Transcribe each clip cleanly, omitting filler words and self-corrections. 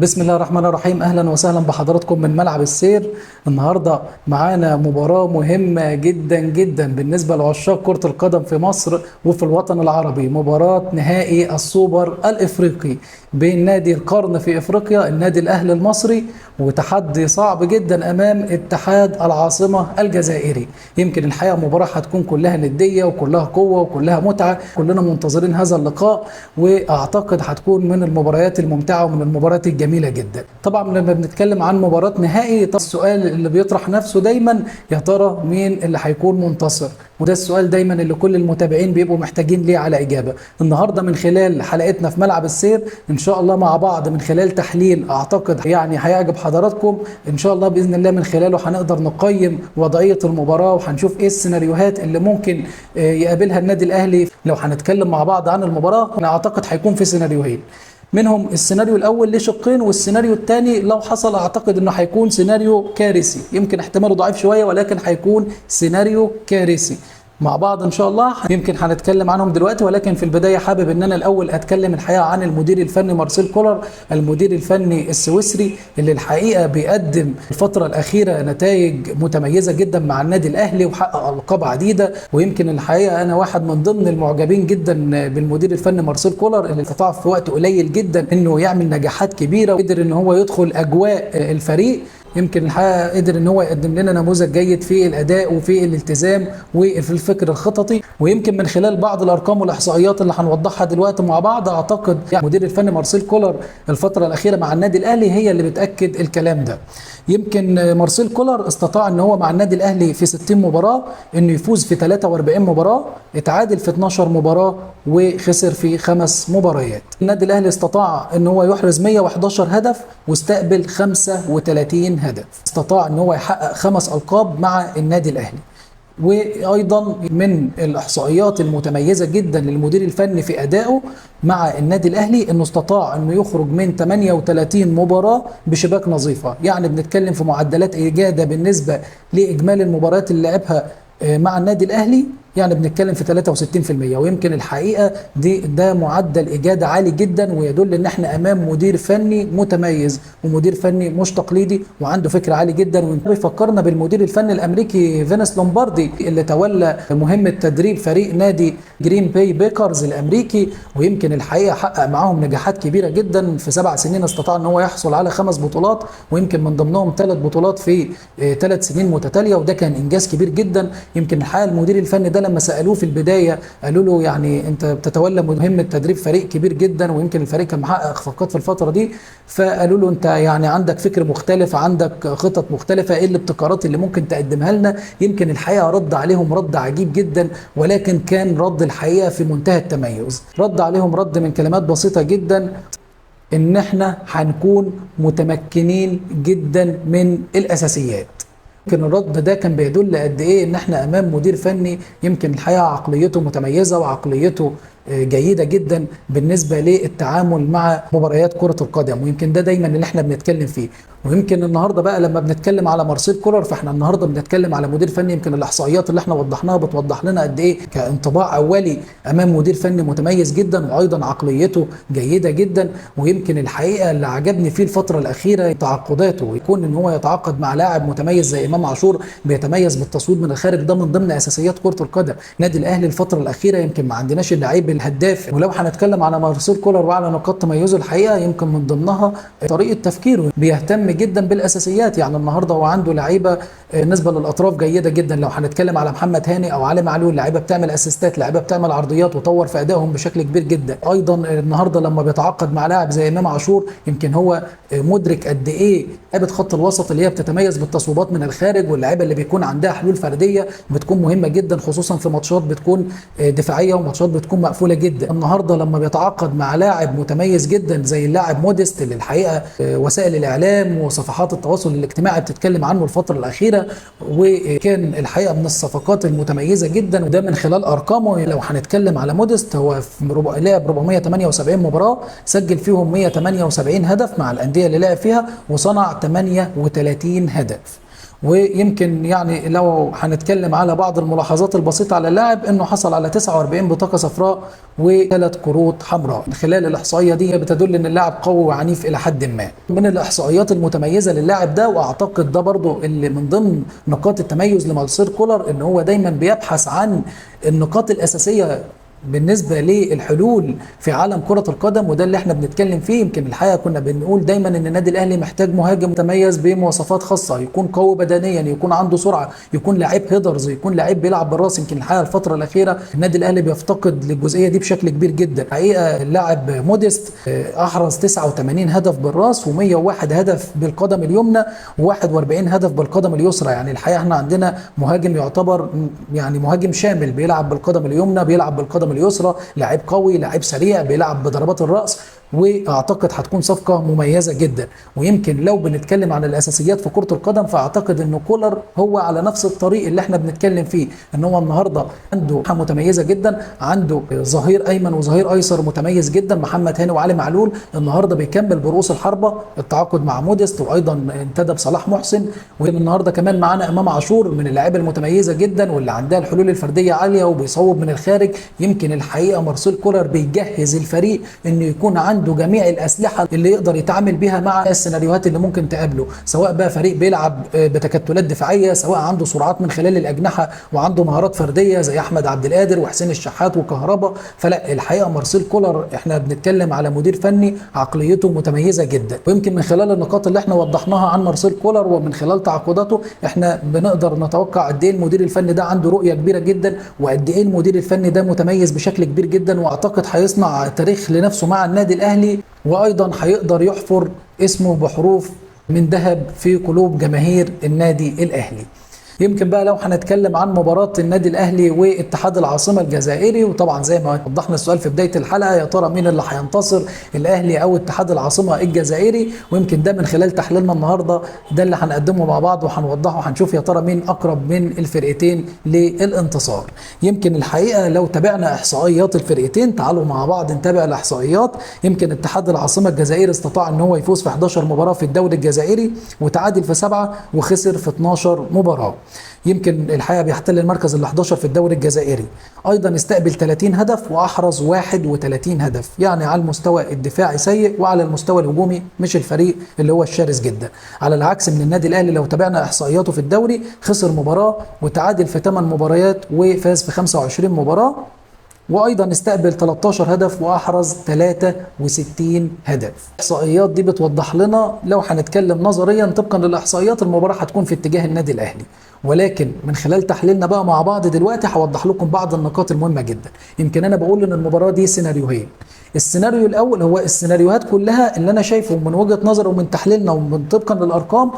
بسم الله الرحمن الرحيم. اهلا وسهلا بحضراتكم من ملعب السير. النهارده معانا مباراة مهمة جدا جدا بالنسبة لعشاق كره القدم في مصر وفي الوطن العربي، مباراة نهائي السوبر الافريقي بين نادي القرن في افريقيا النادي الاهلي المصري، وتحدي صعب جدا امام اتحاد العاصمة الجزائري. يمكن الحقيقة مباراة هتكون كلها نديه وكلها قوة وكلها متعه، كلنا منتظرين هذا اللقاء، واعتقد هتكون من المباريات الممتعة ومن المباريات الجميلة جدا. طبعا لما بنتكلم عن مباراة نهائي، السؤال اللي بيطرح نفسه دايما يا ترى مين اللي هيكون منتصر؟ وده السؤال دايما اللي كل المتابعين بيبقوا محتاجين ليه على اجابه. النهارده من خلال حلقتنا في ملعب السير ان شاء الله مع بعض، من خلال تحليل اعتقد يعني هيعجب حضراتكم ان شاء الله باذن الله، من خلاله هنقدر نقيم وضعية المباراة وهنشوف ايه السيناريوهات اللي ممكن يقابلها النادي الاهلي. لو هنتكلم مع بعض عن المباراة، انا اعتقد هيكون في سيناريوهين، منهم السيناريو الاول لشقين، والسيناريو الثاني لو حصل اعتقد انه هيكون سيناريو كارثي، يمكن احتماله ضعيف شوية ولكن هيكون سيناريو كارثي. مع بعض ان شاء الله يمكن هنتكلم عنهم دلوقتي، ولكن في البداية حابب ان انا الاول اتكلم الحقيقة عن المدير الفني مارسيل كولر، المدير الفني السويسري اللي الحقيقة بيقدم الفترة الاخيرة نتائج متميزة جدا مع النادي الاهلي وحقق القاب عديدة. ويمكن الحقيقة انا واحد من ضمن المعجبين جدا بالمدير الفني مارسيل كولر، اللي استطاع في وقت قليل جدا انه يعمل نجاحات كبيرة وقدر ان هو يدخل اجواء الفريق. يمكن الحقيقة قدر ان هو يقدم لنا نموذج جيد في الاداء وفي الالتزام وفي الفكر الخططي. ويمكن من خلال بعض الارقام والاحصائيات اللي هنوضحها دلوقتي مع بعض، اعتقد يعني المدير الفني مارسيل كولر الفترة الاخيرة مع النادي الاهلي هي اللي بتاكد الكلام ده. يمكن مارسيل كولر استطاع ان هو مع النادي الاهلي في 60 مباراة انه يفوز في 43 مباراة، اتعادل في 12 مباراة، وخسر في 5 مباريات. النادي الاهلي استطاع ان هو يحرز 111 هدف واستقبل 35 هدف، استطاع ان هو يحقق 5 القاب مع النادي الاهلي. وايضا من الاحصائيات المتميزة جدا للمدير الفني في ادائه مع النادي الاهلي انه استطاع انه يخرج من 38 مباراة بشباك نظيفة، يعني بنتكلم في معدلات اجاده بالنسبة لاجمالي المباريات اللي لعبها مع النادي الاهلي، يعني بنتكلم في 63%. ويمكن الحقيقة ده معدل اجاده عالي جدا، ويدل ان احنا امام مدير فني متميز ومدير فني مش تقليدي وعنده فكر عالي جدا. وبيفكرنا بالمدير الفني الامريكي فينس لومباردي اللي تولى مهمة تدريب فريق نادي جرين باي بيكرز الامريكي، ويمكن الحقيقة حقق معاهم نجاحات كبيرة جدا. في 7 سنين استطاع ان هو يحصل على 5 بطولات، ويمكن من ضمنهم 3 بطولات في 3 سنين متتالية، وده كان انجاز كبير جدا. يمكن الحقيقة المدير الفني ده لما سألوه في البداية قالوا له يعني انت بتتولى مهمة تدريب فريق كبير جدا، ويمكن الفريق كان محقق اخفاقات في الفترة دي، فقالوا له انت يعني عندك فكر مختلف، عندك خطط مختلفة، ايه الابتكارات اللي ممكن تقدمها لنا؟ يمكن الحقيقة رد عليهم رد عجيب جدا، ولكن كان رد الحقيقة في منتهى التميز. رد عليهم رد من كلمات بسيطة جدا، ان احنا هنكون متمكنين جدا من الاساسيات. يمكن الرد ده كان بيدل قد ايه ان احنا امام مدير فني يمكن الحقيقة عقليته متميزة وعقليته جيدة جدا بالنسبة للتعامل مع مباريات كره القدم، ويمكن ده دايما اللي احنا بنتكلم فيه. ويمكن النهارده بقى لما بنتكلم على مارسيل كولر، فاحنا النهارده بنتكلم على مدير فني يمكن الاحصائيات اللي احنا وضحناها بتوضح لنا قد ايه كانطباع اولي امام مدير فني متميز جدا، وايضا عقليته جيدة جدا. ويمكن الحقيقة اللي عجبني فيه الفترة الاخيرة تعاقداته، يكون ان هو يتعاقد مع لاعب متميز زي امام عاشور بيتميز بالتصويب من الخارج، ده من ضمن اساسيات كره القدم. نادي الاهلي الفترة الاخيرة يمكن ما عندناش اللعيب الهداف، ولو هنتكلم على مارسيل كولر وعلى نقاط تميزه الحقيقة يمكن من ضمنها طريقه تفكيره، بيهتم جدا بالاساسيات. يعني النهارده هو عنده لعيبة بالنسبة للاطراف جيدة جدا، لو هنتكلم على محمد هاني او علي معلول، لعيبة بتعمل اسيستات، لعيبة بتعمل عرضيات، وطور في ادائهم بشكل كبير جدا. ايضا النهارده لما بيتعاقد مع لاعب زي امام عاشور، يمكن هو مدرك قد ايه لعيبة خط الوسط اللي هي بتتميز بالتصويبات من الخارج، واللعيبة اللي بيكون عندها حلول فردية بتكون مهمة جدا، خصوصا في ماتشات بتكون دفاعية وماتشات بتكون مقفولة جدا. النهارده لما بيتعاقد مع لاعب متميز جدا زي اللاعب موديست، اللي الحقيقة وسائل الاعلام وصفحات التواصل الاجتماعي بتتكلم عنه الفترة الاخيرة، وكان الحقيقة من الصفقات المتميزة جدا، وده من خلال ارقامه. لو هنتكلم على موديست، هو لعب 478 مباراة، سجل فيهم 178 هدف مع الاندية اللي لعب فيها، وصنع 38 هدف. ويمكن يعني لو هنتكلم على بعض الملاحظات البسيطة على اللاعب، انه حصل على 49 بطاقة صفراء وثلاث كروت حمراء. من خلال الاحصائية دي بتدل ان اللاعب قوي وعنيف الى حد ما. من الاحصائيات المتميزة للاعب ده، واعتقد ده برضو اللي من ضمن نقاط التميز لمارسيل كولر، ان هو دايما بيبحث عن النقاط الاساسية بالنسبة للحلول في عالم كرة القدم، وده اللي احنا بنتكلم فيه. يمكن الحقيقة كنا بنقول دايما ان النادي الاهلي محتاج مهاجم متميز بمواصفات خاصة، يكون قوي بدنيا، يكون عنده سرعة، يكون لعيب headers، يكون لعيب بيلعب بالراس. يمكن الحقيقة الفترة الأخيرة النادي الاهلي بيفتقد للجزئية دي بشكل كبير جدا. الحقيقة اللاعب موديست احرز 89 هدف بالراس، و101 هدف بالقدم اليمنى، و41 هدف بالقدم اليسرى. يعني الحقيقة احنا عندنا مهاجم يعتبر يعني مهاجم شامل، بيلعب بالقدم اليمنى، بيلعب بالقدم اليسرى، لاعب قوي، لاعب سريع، بيلعب بضربات الرأس، واعتقد هتكون صفقة مميزة جدا. ويمكن لو بنتكلم عن الاساسيات في كرة القدم، فاعتقد ان كولر هو على نفس الطريق اللي احنا بنتكلم فيه، ان هو النهارده عنده متميزة جدا، عنده ظهير ايمن وظهير ايسر متميز جدا، محمد هاني وعلي معلول. النهارده بيكمل برؤوس الحربة التعاقد مع موديست، وايضا انتدب صلاح محسن، والنهارده كمان معانا امام عاشور من اللاعيبه المتميزة جدا واللي عندها الحلول الفردية عالية وبيصوب من الخارج. يمكن الحقيقة مارسيل كولر بيجهز الفريق انه يكون عنده جميع الأسلحة اللي يقدر يتعامل بيها مع السيناريوهات اللي ممكن تقابله، سواء بقى فريق بيلعب بتكتلات دفاعية، سواء عنده سرعات من خلال الأجنحة وعنده مهارات فردية زي أحمد عبد القادر وحسين الشحات وكهربا. فلا الحقيقة مارسيل كولر احنا بنتكلم على مدير فني عقليته متميزة جدا. ويمكن من خلال النقاط اللي احنا وضحناها عن مارسيل كولر ومن خلال تعاقداته، احنا بنقدر نتوقع قد ايه المدير الفني ده عنده رؤية كبيرة جدا، وقد ايه المدير الفني ده متميز بشكل كبير جدا، واعتقد هيصنع تاريخ لنفسه مع النادي الأهلي، وأيضا هيقدر يحفر اسمه بحروف من ذهب في قلوب جماهير النادي الأهلي. يمكن بقى لو هنتكلم عن مباراة النادي الأهلي واتحاد العاصمة الجزائري، وطبعا زي ما وضحنا السؤال في بداية الحلقة، يا ترى مين اللي هينتصر، الأهلي أو اتحاد العاصمة الجزائري؟ ويمكن ده من خلال تحليلنا النهاردة ده اللي هنقدمه مع بعض وهنوضحه، وهنشوف يا ترى مين أقرب من الفرقتين للانتصار. يمكن الحقيقة لو تابعنا إحصائيات الفرقتين، تعالوا مع بعض نتابع الإحصائيات. يمكن اتحاد العاصمة الجزائري استطاع ان هو يفوز في 11 مباراة في الدوري الجزائري، وتعادل في 7 وخسر في 12 مباراة. يمكن الحقيقة بيحتل المركز ال 11 في الدوري الجزائري. ايضا استقبل 30 هدف واحرز 31 هدف، يعني على المستوى الدفاعي سيء، وعلى المستوى الهجومي مش الفريق اللي هو الشرس جدا. على العكس من النادي الاهلي، لو تابعنا احصائياته في الدوري، خسر مباراة وتعادل في 8 مباريات وفاز في 25 مباراة، وايضا استقبل 13 هدف واحرز 63 هدف. الاحصائيات دي بتوضح لنا لو هنتكلم نظريا طبقا للاحصائيات المباراة هتكون في اتجاه النادي الاهلي، ولكن من خلال تحليلنا بقى مع بعض دلوقتي هوضح لكم بعض النقاط المهمة جدا. يمكن انا بقول ان المباراة دي سيناريوهين. السيناريو الاول هو السيناريوهات كلها اللي انا شايفه من وجهه نظري ومن تحليلنا ومن طبقا للارقام،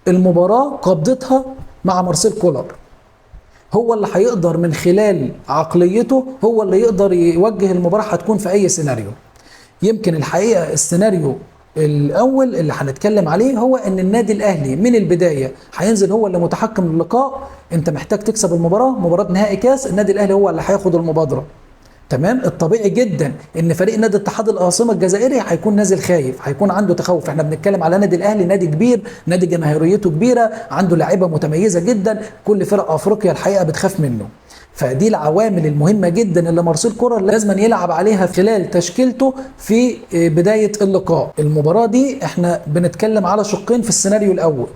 المباراة قبضتها مع مارسيل كولر، هو اللي هيقدر من خلال عقليته هو اللي يقدر يوجه المباراة هتكون في أي سيناريو. يمكن الحقيقة السيناريو الأول اللي هنتكلم عليه هو إن النادي الأهلي من البداية هينزل هو اللي متحكم اللقاء، أنت محتاج تكسب المباراة، مباراة نهائي كاس، النادي الأهلي هو اللي هياخد المبادرة. تمام. الطبيعي جدا ان فريق نادي اتحاد العاصمة الجزائري هيكون نازل خايف، هيكون عنده تخوف. احنا بنتكلم على نادي الاهلي، نادي كبير، نادي جماهيريته كبيرة، عنده لعيبة متميزة جدا، كل فرق افريقيا الحقيقة بتخاف منه. فدي العوامل المهمة جدا اللي مارسيل كولر لازم يلعب عليها خلال تشكيلته في بداية اللقاء. المباراة دي احنا بنتكلم على شقين في السيناريو الاول.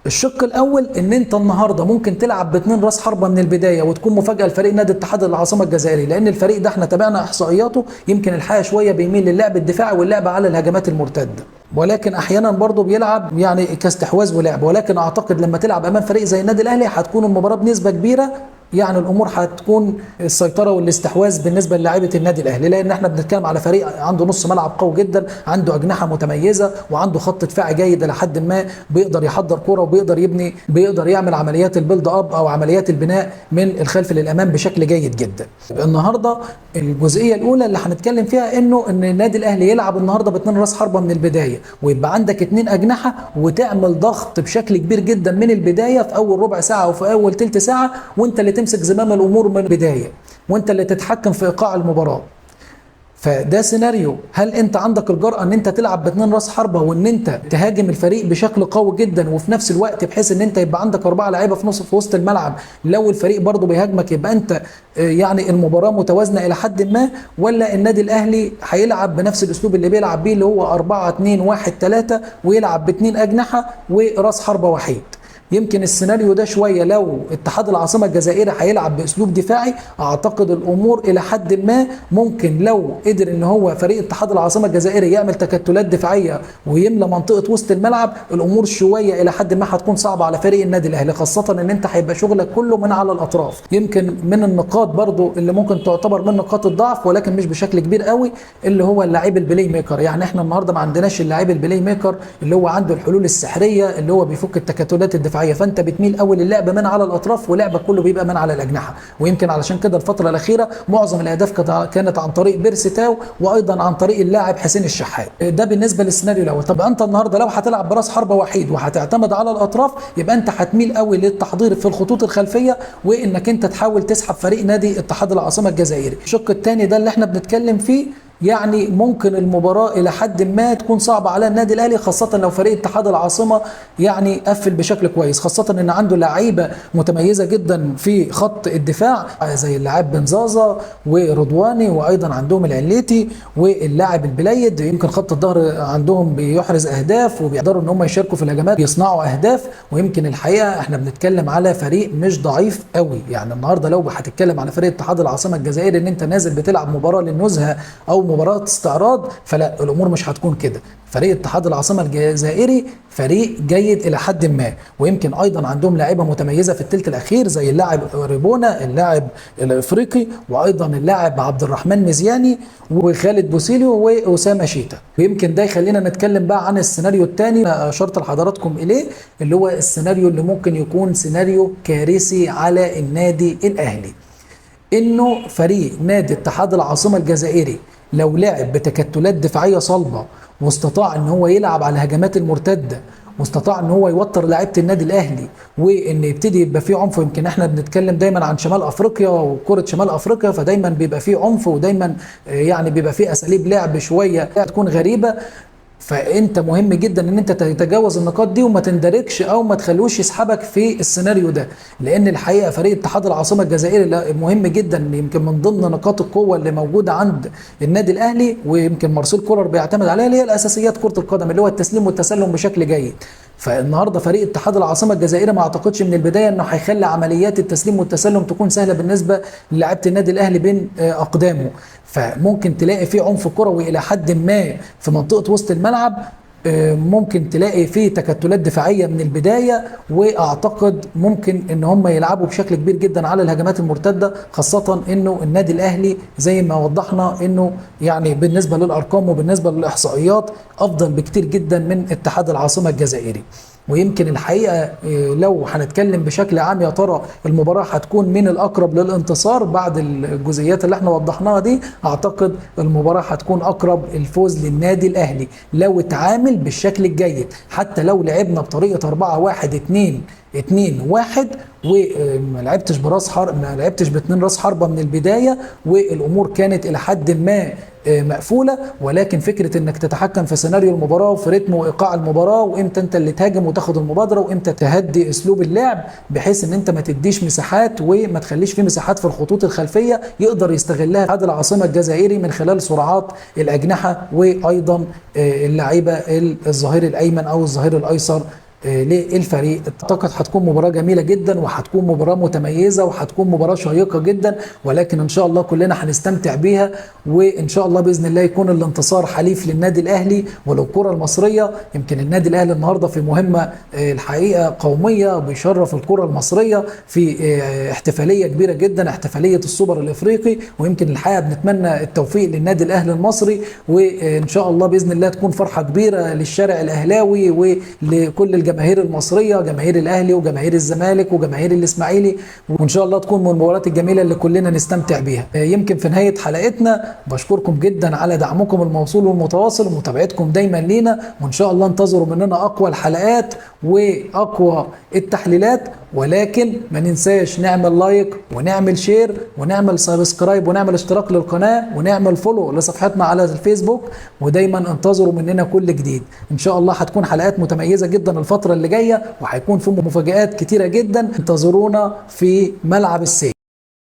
الشق الاول ان انت النهارده ممكن تلعب باثنين راس حربه من البداية وتكون مفاجاة لفريق نادي اتحاد العاصمة الجزائري، لان الفريق ده احنا تابعنا احصائياته يمكن الحقيقة شوية بيميل للعب الدفاعي واللعب على الهجمات المرتدة، ولكن احيانا برضه بيلعب يعني كاستحواذ ولعب. ولكن اعتقد لما تلعب امام فريق زي النادي الاهلي هتكون المباراة بنسبة كبيرة يعني الامور هتكون السيطرة والاستحواذ بالنسبة للاعيبه النادي الاهلي، لان احنا بنتكلم على فريق عنده نص ملعب قوي جدا، عنده اجنحة متميزة، وعنده خط دفاع جيد الى حد ما، بيقدر يحضر كورة وبيقدر يبني، بيقدر يعمل عمليات ال build up او عمليات البناء من الخلف للامام بشكل جيد جدا. النهارده الجزئية الاولى اللي هنتكلم فيها انه ان النادي الاهلي يلعب النهارده باثنين راس حربه من البداية، ويبقى عندك اثنين اجنحة، وتعمل ضغط بشكل كبير جدا من البداية في اول ربع ساعة او في اول ثلث ساعة، وانت اللي تمسك زمام الامور من البداية، وانت اللي تتحكم في ايقاع المباراة. فده سيناريو. هل انت عندك الجرأة ان انت تلعب باتنين راس حربة وان انت تهاجم الفريق بشكل قوي جدا، وفي نفس الوقت بحيث ان انت يبقى عندك 4 لعيبة في نص في وسط الملعب، لو الفريق برضه بيهاجمك يبقى انت يعني المباراة متوازنة الى حد ما؟ ولا النادي الاهلي هيلعب بنفس الاسلوب اللي بيلعب بيه اللي هو 4-2-1-3 ويلعب باتنين اجنحة وراس حربة وحيد؟ يمكن السيناريو ده شوية لو اتحاد العاصمة الجزائري هيلعب باسلوب دفاعي اعتقد الامور الى حد ما ممكن، لو قدر ان هو فريق اتحاد العاصمة الجزائري يعمل تكتلات دفاعية ويملى منطقة وسط الملعب، الامور شوية الى حد ما هتكون صعبة على فريق النادي الاهلي، خاصة ان انت هيبقى شغلك كله من على الاطراف. يمكن من النقاط برضو اللي ممكن تعتبر من نقاط الضعف ولكن مش بشكل كبير قوي اللي هو اللاعب ال playmaker. يعني احنا النهارده ما عندناش اللاعب ال playmaker اللي هو عنده الحلول السحريه اللي هو بيفك التكتلات الدفاعيه، فانت بتميل قوي للعب من على الاطراف ولعبك كله بيبقى من على الاجنحة. ويمكن علشان كده الفترة الاخيرة معظم الاهداف كانت عن طريق بيرسي تاو وايضا عن طريق اللاعب حسين الشحات. ده بالنسبة للسيناريو الاول. طب انت النهارده لو هتلعب براس حربه وحيد وهتعتمد على الاطراف يبقى انت هتميل قوي للتحضير في الخطوط الخلفية وانك انت تحاول تسحب فريق نادي اتحاد العاصمة الجزائري. الشق الثاني ده اللي احنا بنتكلم فيه، يعني ممكن المباراة إلى حد ما تكون صعبة على النادي الأهلي، خاصة لو فريق اتحاد العاصمة يعني قفل بشكل كويس، خاصة إن عنده لعيبة متميزة جدا في خط الدفاع زي اللاعب بن زازا ورضواني، وأيضا عندهم العليتي واللاعب البليد. يمكن خط الظهر عندهم بيحرز أهداف وبيقدروا إن هم يشاركوا في الهجمات بيصنعوا أهداف. ويمكن الحقيقة احنا بنتكلم على فريق مش ضعيف قوي، يعني النهارده لو هتتكلم على فريق اتحاد العاصمة الجزائري إن أنت نازل بتلعب مباراة للنزهة أو مباراة استعراض، فلا الامور مش هتكون كده. فريق اتحاد العاصمة الجزائري فريق جيد الى حد ما، ويمكن ايضا عندهم لاعيبه متميزة في الثلث الاخير زي اللاعب ريبونا اللاعب الافريقي، وايضا اللاعب عبد الرحمن مزياني وخالد بوسيليو واسامة شيتا. ويمكن ده يخلينا نتكلم بقى عن السيناريو الثاني اشرت لحضراتكم اليه، اللي هو السيناريو اللي ممكن يكون سيناريو كارثي على النادي الاهلي، انه فريق نادي اتحاد العاصمة الجزائري لو لعب بتكتلات دفاعية صلبه واستطاع ان هو يلعب على الهجمات المرتدة واستطاع ان هو يوتر لعيبة النادي الاهلي وان يبتدي يبقى فيه عنف. يمكن احنا بنتكلم دايما عن شمال افريقيا وكره شمال افريقيا، فدايما بيبقى فيه عنف ودايما يعني بيبقى فيه اساليب لعب شوية تكون غريبة. فانت مهم جدا ان انت تتجاوز النقاط دي وما تندركش او ما تخلوش يسحبك في السيناريو ده، لان الحقيقة فريق اتحاد العاصمة الجزائري مهم جدا، يمكن من ضمن نقاط القوة اللي موجودة عند النادي الاهلي ويمكن مارسيل كولر بيعتمد عليها اللي هي الاساسيات كره القدم اللي هو التسليم والتسلم بشكل جيد. فالنهارده فريق اتحاد العاصمة الجزائري ما اعتقدش من البداية انه هيخلي عمليات التسليم والتسلم تكون سهلة بالنسبة للاعيبه النادي الاهلي بين اقدامه، فممكن تلاقي فيه عنف كروي الى حد ما في منطقة وسط الملعب، ممكن تلاقي فيه تكتلات دفاعية من البداية، واعتقد ممكن ان هم يلعبوا بشكل كبير جدا على الهجمات المرتدة، خاصة انه النادي الاهلي زي ما وضحنا انه يعني بالنسبة للارقام وبالنسبة للاحصائيات افضل بكتير جدا من اتحاد العاصمة الجزائري. ويمكن الحقيقة لو هنتكلم بشكل عام يا ترى المباراة هتكون من الأقرب للانتصار بعد الجزئيات اللي احنا وضحناها دي، أعتقد المباراة هتكون أقرب الفوز للنادي الأهلي لو اتعامل بالشكل الجيد، حتى لو لعبنا بطريقة 4-1-2-2-1 وما لعبتش براس حرب، ما لعبتش باتنين راس حربة من البداية والأمور كانت إلى حد ما مقفولة، ولكن فكرة انك تتحكم في سيناريو المباراة وفي رتم وايقاع المباراة وامتى انت اللي تهاجم وتاخد المبادرة وامتى تهدي اسلوب اللعب بحيث ان انت ما تديش مساحات وما تخليش في مساحات في الخطوط الخلفية يقدر يستغلها اتحاد العاصمة الجزائري من خلال سرعات الاجنحة وايضا اللعيبة الظهير الايمن او الظهير الايسر للفريق. اعتقد هتكون مباراة جميلة جدا وهتكون مباراة متميزة وهتكون مباراة شيقة جدا، ولكن ان شاء الله كلنا هنستمتع بيها، وان شاء الله باذن الله يكون الانتصار حليف للنادي الاهلي وللكرة المصرية. يمكن النادي الاهلي النهارده في مهمة الحقيقة قومية بيشرف الكرة المصرية في احتفالية كبيرة جدا، احتفالية السوبر الافريقي، ويمكن الحقيقة بنتمنى التوفيق للنادي الاهلي المصري، وان شاء الله باذن الله تكون فرحة كبيرة للشارع الاهلاوي ولكل الجماهير المصرية، جماهير الاهلي وجماهير الزمالك وجماهير الاسماعيلي، وان شاء الله تكون من المباريات الجميلة اللي كلنا نستمتع بيها. يمكن في نهاية حلقتنا بشكركم جدا على دعمكم الموصول والمتواصل ومتابعتكم دايما لينا، وان شاء الله انتظروا مننا اقوى الحلقات واقوى التحليلات، ولكن ما ننساش نعمل like ونعمل share ونعمل subscribe ونعمل اشتراك للقناة ونعمل follow لصفحتنا على الفيسبوك، ودايما انتظروا مننا كل جديد. ان شاء الله هتكون حلقات متميزة جدا الفترة اللي جاية، وهيكون في مفاجآت كتيرة جدا. انتظرونا في ملعب السير.